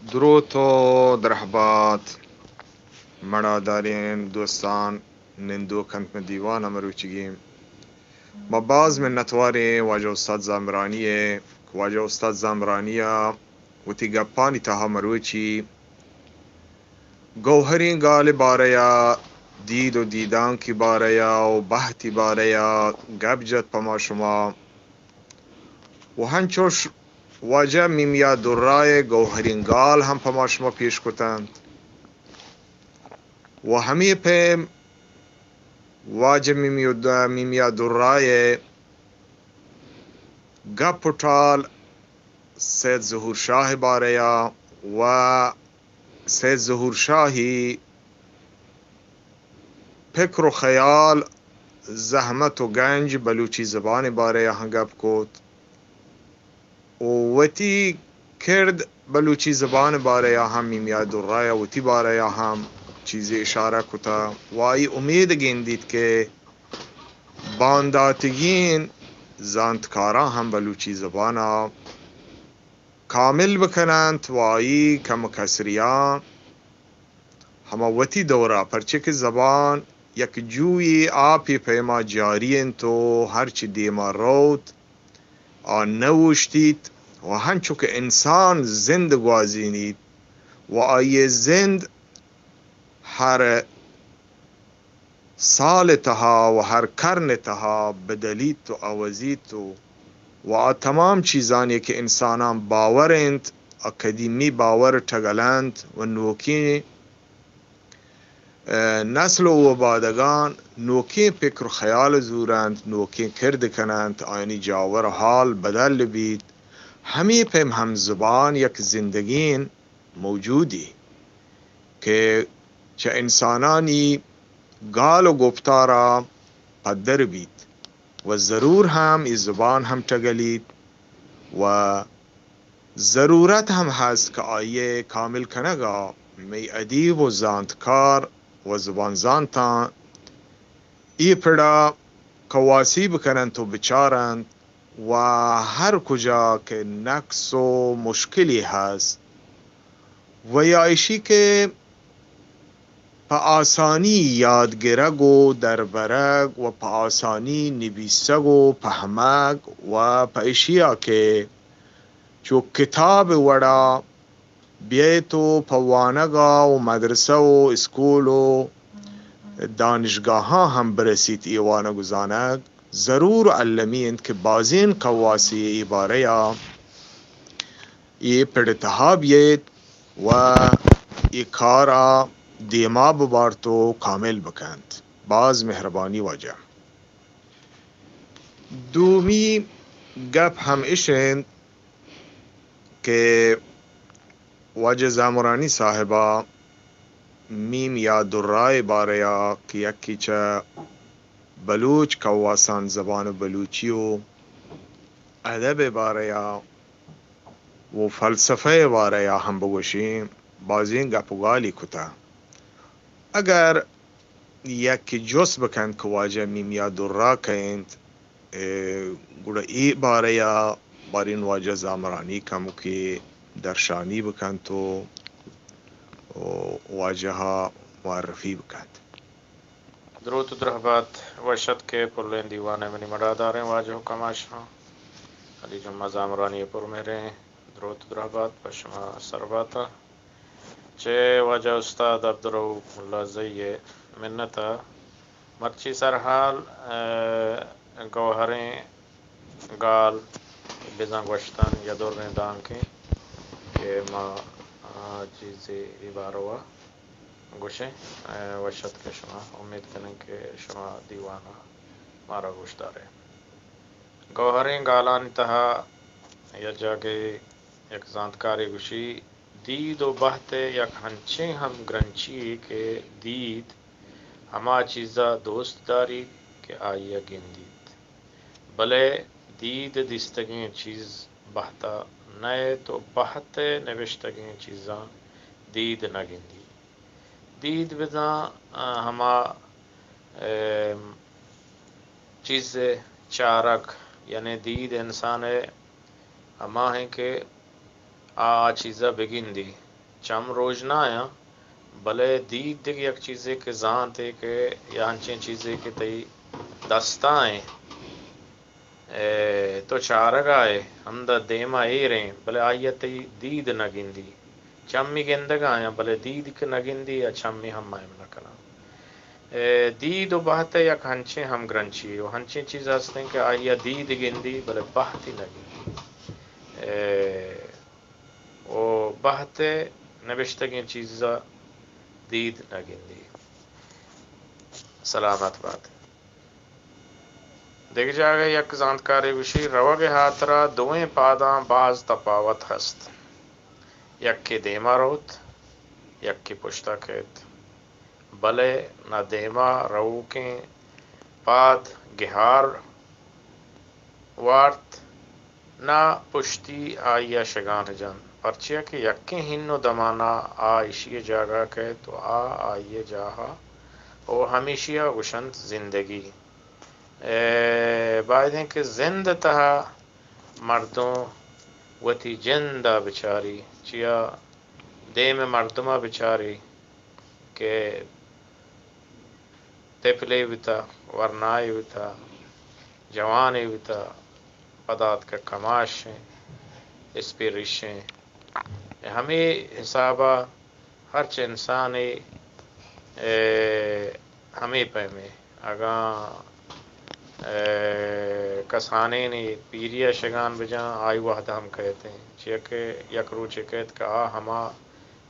دروت و درہبات مڑاداریں دوستان، نندوک انت مئے دیوان ء مروچیگیں۔ ما باز منتواریں واجہ استاد زامرانی ء کہ واجہ استاد زامرانی ء وتی گپانی تہا مروچی گوہریں گال ء بارہ ء، دید و دیدانکی بارہ ء و بہتی بارہ ء گپ جت پہ ما شما۔ و ہنچوش واجہ میمیا درائے گوہریں گال ہم پہ ما شما پیش کتنت۔ و ہمے پیم واجہ میمیا، میمیا درائے گپ و ٹال سید ظہور شاہ باریا و سید ظہور شاہی پکر و خیال، زحمت و گنج بلوچی زبان بارے آہاں گپ کت و وتی کرد بلوچی زبان بارے آہاں میمیا درائے وتی بارے آہاں چیزے اشارہ کتا و آئی امید گندیت کہ بانداتگین زانتکاراں ہم بلوچی زبانا کامل بکننت و آئی کم کسریاں ہما وتی دورا، پرچے کہ زبان یک جوئی آپے پیما جاری انت و ہرچی دیما روت آ نہ اوشتیت و ہنچو کہ انسان زند گوازینیت و آئی زند ہر سال ء تہا و ہر کرن ء تہا بدلیت و عوضیت و، و آ تمام چیزانی کہ انساناں باور انت، آ قدیمی باور ٹگل انت و نوکیں، ء، نسل و اوبادگان نوکیں پکر و خیال زورنت، نوکیں کرد کننت، آیانی جاور و حال بدل بیت۔ ہمے پیم ہم زبان یک زندگیں موجودی کہ چہ انسانانی گال و گپتارا پدر بیت و ضرور ہم اے زبان ہم ٹگلیت و ضرورت ہم ہست کہ آئی ء کامل کنگا مئی ادیب و زانتکار و زبان زانتاں اے پڑا کواسی بکننت و بچارنت و ہر کجا کہ نقص و مشکلی ہست و یا ایشی کہ پہ آسانی یاد گرگ و دربرگ و پہ آسانی نبیسگ و پہمگ و پہ ایشیا کہ چو کتاب وڑا بیئیت و پہ وانگا و مدرسہ و اسکول و دانشگاہاں ہم برسیت، اے وانگ و زانگ ضرور المی انت کہ بازین کواسی اے بارہ ء اے پڑ ء تہا بیئیت و اے کار ء دیما ببارت و کامل بکنت۔ باز مہربانی واجہ۔ دومی گپ ہم اش انت کہ واجہ زامرانی صاحبا میم یا درائے بارے ء کہ یکی چہ بلوچ کواسان زبان بلوچی و ادب بارے ء و فلسفہ بارے ء ہم بگوشیں، بازیں گپ و گالی کتہ۔ اگر یکے جست بکنت کہ واجہ میم یا درا کئے انت، اے، گڑا اے بارہ ء باریں واجہ زامرانی کمکے درشانی بکنت و، و واجہ ء معرفی بکنت۔ دروت و درہبات، وش اتکے پلیں دیوان ء منی مڑاداریں واجہ و کماشاں۔ علی جمعہ زامرانی ء پرمہریں دروت و درہبات پہ شما سر باتاں۔ چہ واجہ استاد عبدالرؤف ملازئی ء منت ء مرچی سرحال، ء، گوہریں گال بزاں گوشتن یا دریں دانکیں کہ ما، ء، چیزے اے باروا گوشیں، ء، وش اتکے شما۔ امید کنیں کہ شما دیوان ء مارا گوشدارے۔ گوہریں گالانی تہا یک جاگہے یک زانتکارے گوشی، دید و بہت ء یک انچیں ہمگرنچی یے کہ دید ہما چیز ء دوست داریت کہ آئی ء گندیت، بلے دید ء دیستگیں چیز بہت ء نئیت و بہت ء نبشتگیں چیزاں دید نہ گندیت۔ دید بزاں، آ، ہما، اے، چیز چارگ، یعنی دید انسان ء ہما ہیں کہ آ، آ چیز ء بگندی، چم روژنایاں، بلے دید دگہ یک چیزے کہ زانتے کہ یا انچیں چیزے کہ تئی دستائیں، اے، تو چارگا ئے، ہمدا دیما ایریں، بلے آئی ء تئی دید نہ گندی۔ چمی گندگا آیاں، بلے دید کہ نہ گندی، آ چمی ہم مائم نہ کناں۔ اے، دید و بہت ء یک ہنچیں ہمگرنچی و ہنچیں چیز ہستیں کہ آئی ء دید گندی، بلے بہتی نہ گندی۔ اے، و بہت ء نبشتگیں چیز ء دید نہ گندی۔ سلامت بات۔ دگہ جاگہ یک زانتکارے گوشی، روگ ء ہاترا دوئیں پاداں باز تپاوت ہست۔ یکے دیما روت، یکے پشتا کئیت۔ بلے نہ دیما روکیں پاد گہار وارت، نہ پشتی آئی ء شگان جنت، پرچیا کہ یکیں ہن و دمانا آ ایشی ء جاگہ کئیت و آ آئی ء جاہ ء و ہمیشی ء گوشنت زندگی۔ اے، باید انت کہ زند ء تہا مردم وتی جند ء بچاری، چیا دیم ء مردم ء بچاری کہ تپلے بوتا، ورنائے بوتا، جوانے بوتا، پدا آتکہ کماشیں، اسپیریشیں۔ ہمے حسابا ہرچ انسانے، اے، ہمے پیمیں۔ اگاں، اے، کسانینے پیری ء شگان بجاں، آئی وہد ہم کئیتیں۔ چیا کہ یک روچے کئیت کہ آ ہما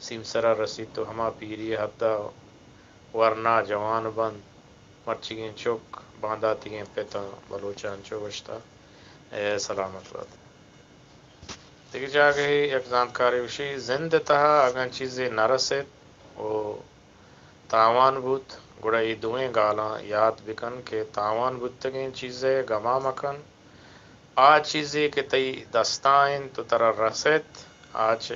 سیمسرا رسیت و ہما پیری ء حدا ورنا جوان بنت، مرچیگیں چک، بانداتیگیں پتاں، بلوچاں انچو گوشتہ، اے سلامت بات۔ دگہ جاگہے یک زانتکارے گوشی، زند ء تہا اگاں چیزے نہ رسیت و تاوان بوت، گڑا اے دوئیں گالاں یات بکن کہ تاوان بوتگیں چیزے گما مکن، آ چیزے کہ تئی دستا انت و ترا رسیت، آ چہ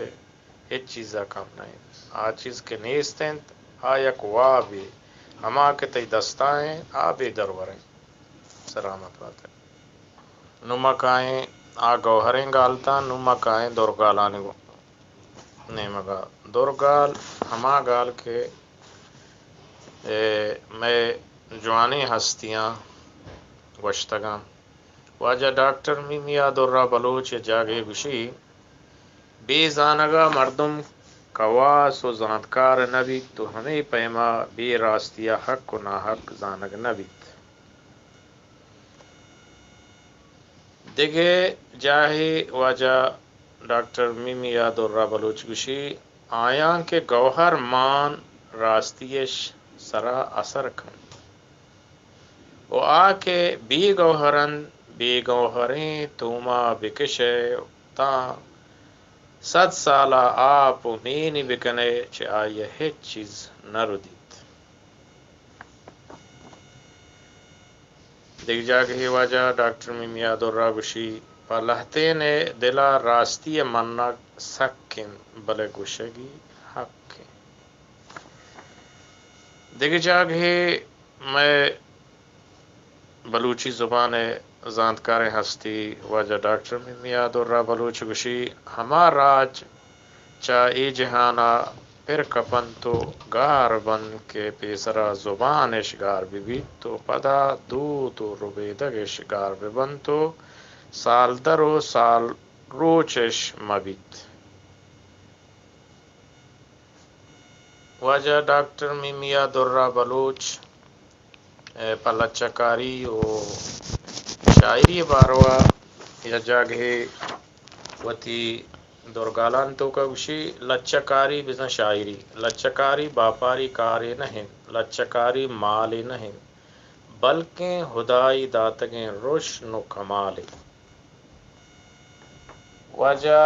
ہچ چیز ء کم نہ انت۔ آ چیز کہ نیست انت، آ یک وابے، ہما کہ تئی دستا انت، آ بے درور انت۔ سلامت بات۔ نوں ما کائیں آ گوہریں گالتاں، نوں ما کائیں درگالانی گو-، نیمگا۔ درگال ہما گال کہ، اے، مئے جوانیں ہستیاں گوشتگاں۔ واجہ ڈاکٹر میمیا درا بلوچ ء جاگہے گوشی، بے زانگا مردم کواس و زانتکار نہ بیت و ہمے پیما بے راستیا حق و ناحق زانگ نہ بیت۔ دگہ جاہے واجہ ڈاکٹر میمیا درا بلوچ گوشی، آیاں کہ گوہر مان راستی اش سرا اثر کنت۔ و آ کہ بے گوہر انت، بے گوہریں توما بکشئے تاں صد سالا آپ و مینی بکنئے، چہ آئی ء ہچ چیز نہ ردیت۔ دگہ جاگہے واجہ ڈاکٹر میمیا درا گوشی، پہ لہتین ء دلا راستی ء منگ سک انت، بلے گوشگی حق انت۔ دگہ جاگہے مئے بلوچی زبان ء زانتکاریں ہستی واجہ ڈاکٹر میمیا درا بلوچ گوشی، ہما راج چہ اے جہان ء پر کپنت و گار بنت کہ پیسرا زبان اش گار بہ بیت و پدا دود و ربیدگ اش گار بہ بنت و سالدر و سال روچ اش مہ بیت۔ واجہ ڈاکٹر میمیا درا بلوچ، اے، پہ لچہ کاری و شاعری باروا یا جاگہے وتی درگالان توکا گوشی، لچہ کاری بزاں شاعری، لچہ کاری باپاری کارے نہ انت، لچہ کاری مالے نہ انت، بلکیں ہدائی داتگیں رشن و کمالے۔ واجہ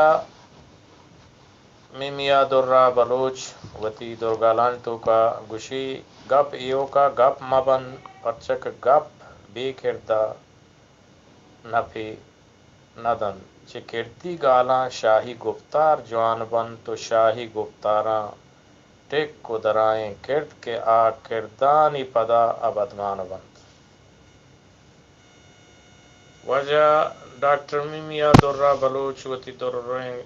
میمیا درا بلوچ وتی درگالانی توکا گوشی، گپ ایوکا گپ مہ بنت، پرچہ کہ گپ بے کردا نپے نہ دنت۔ چہ کردی گالاں شاہی گپتار جوان بنت و شاہی گپتاراں ٹک و درائیں کرد کہ آ کردانی پدا ابدمان بنت۔ واجہ ڈاکٹر میمیا درا بلوچ وتی دریں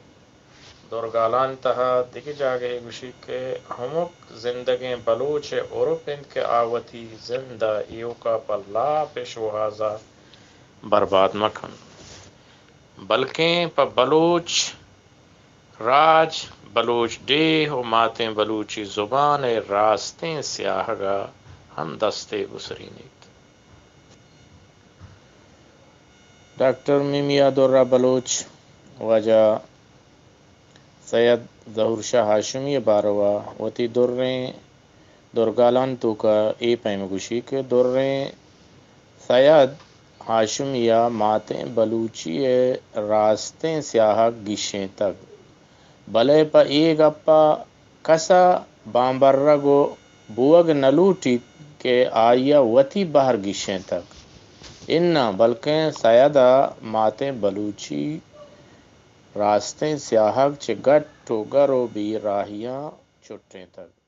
درگالان تہا دگہ جاگہے گوشی کہ ہمک زندگیں بلوچ ء اروپ انت کہ آ وتی زند ء ایوکا پہ لاپ ء شوہازا برباد مہ کنت، بلکیں پہ بلوچ راج، بلوچ ڈیھ و ماتیں بلوچی زبان ء راستیں سیاہگ ء ہم دستے بسرینیت۔ ڈاکٹر میمیا درہ بلوچ واجہ سید ظہور شاہ ہاشمی ء باروا وتی دریں درگالان توکا اے پیم گوشی کہ دریں سید ہاشمی ء ماتیں بلوچی ء راستیں سیاہگ گیشینتگ، بلے پہ اے گپ ء کس ء بامبرگ و بوگ نہ لوٹیت کہ آئی ء وتی بہر گیشینتگ۔ اناں، بلکیں سید ء ماتیں بلوچی راستیں سیاہگ چہ گٹ و گر و بے راہیاں چٹینتگ۔